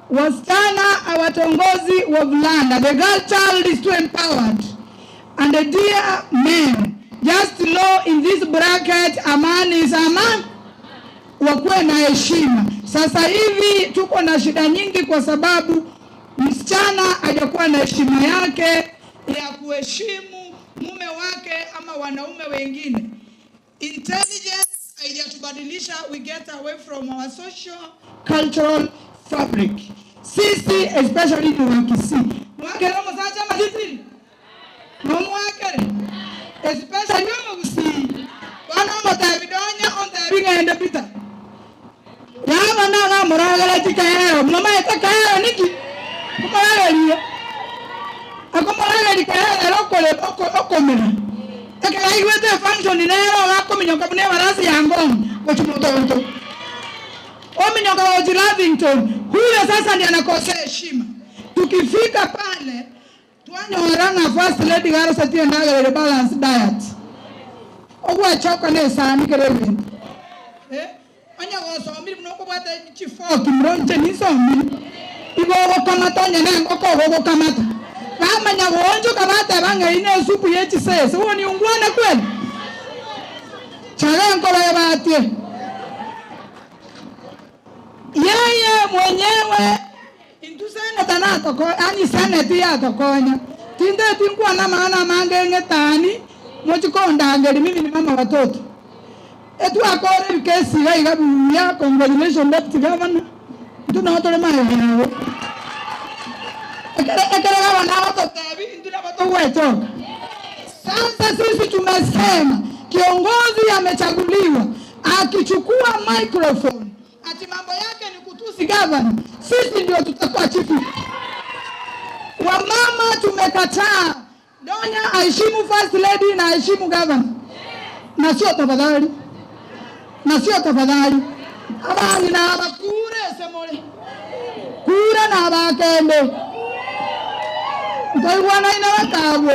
Wasichana hawatongozi wavulana, the girl child is too empowered and dear men just know in this bracket a man is a man, wakuwe na heshima. Sasa hivi tuko na shida nyingi kwa sababu msichana hajakuwa na heshima yake ya kuheshimu mume wake ama wanaume wengine. Intelligence haijatubadilisha, we get away from our social cultural fabric. Sisi especially ni Wakisii. Mwakere omosacha amasisiri? Nomwakere? Especially omogusii. Bono omotebi donya ontebi ng'ende Peter. Yaba nagamoragera chikaero, momaete kaero niki? Komoragerie. Akomorageria kaero ere okore okomera. Ekero aigwete efunction nere obe akominyoka buna ebarasi ya Ngong gochia motonto. Ominyoka gochia Lavington. Huyo sasa ndiye anakosea heshima. Tukifika pale twanyora ng'a first lady iga arosetie endagera ere balanced diet. Ogwechoka na esani kera egento. Eh, onye gosomire buna okobwata chifoki buna inche ninsomire, igo ogokamata onye na engoko igo ogokamata. Bamanya goonchoka bateba ng'a eyio nesupu ye chisese, huo ni ungwana kweli? Chaga enkoro ebatie. Yeye mwenyewe intwe seneta natoko yaani seneti yatokonya. Tinteti nkwane amang'ana amange ng'etani mochi kondangeria mimi ni mama watoto. Etwakora ebikesi iga iga buya congratulation deputy governor intwe nabo tore magega yago. Ekere ekere gavana agototebi intwe nabo togwechoka. Sasa sisi tumesema kiongozi amechaguliwa akichukua microphone ati mambo yake ni kutusi gavana, sisi ndio tutakuwa chifu. Wamama tumekataa. Donya aheshimu first lady na aheshimu gavana, na sio tafadhali, na sio tafadhali. Abang'ina na abakure ase more kura na abakende ntoigwanaine bakabwo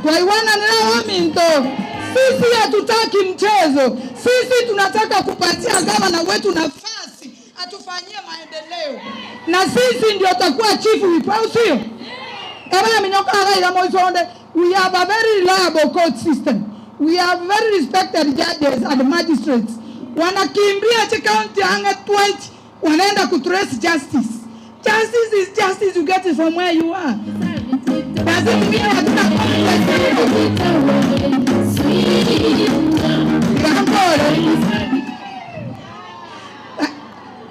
twaigwananire abaminto. Sisi hatutaki mchezo, sisi tunataka kupatia gavana wetu nafasi atufanyie maendeleo, na sisi ndio takuwa chief whip, au sio? Ebaya minyoka agaira moisonde. We have a very reliable court system. We have very respected judges and magistrates. Wanakimbia chi county ange 20 wanaenda kutrace justice. Justice is justice, you get it from where you are. Basi mwingine hatuna confidence. Gampore.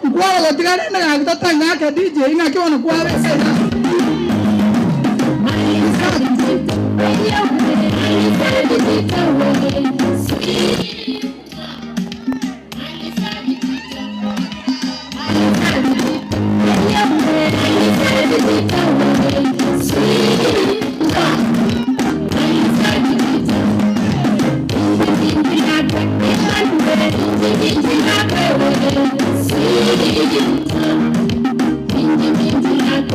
Nkwara gotigana ng'aki totang'ake DJ ng'aki bono kwabesera.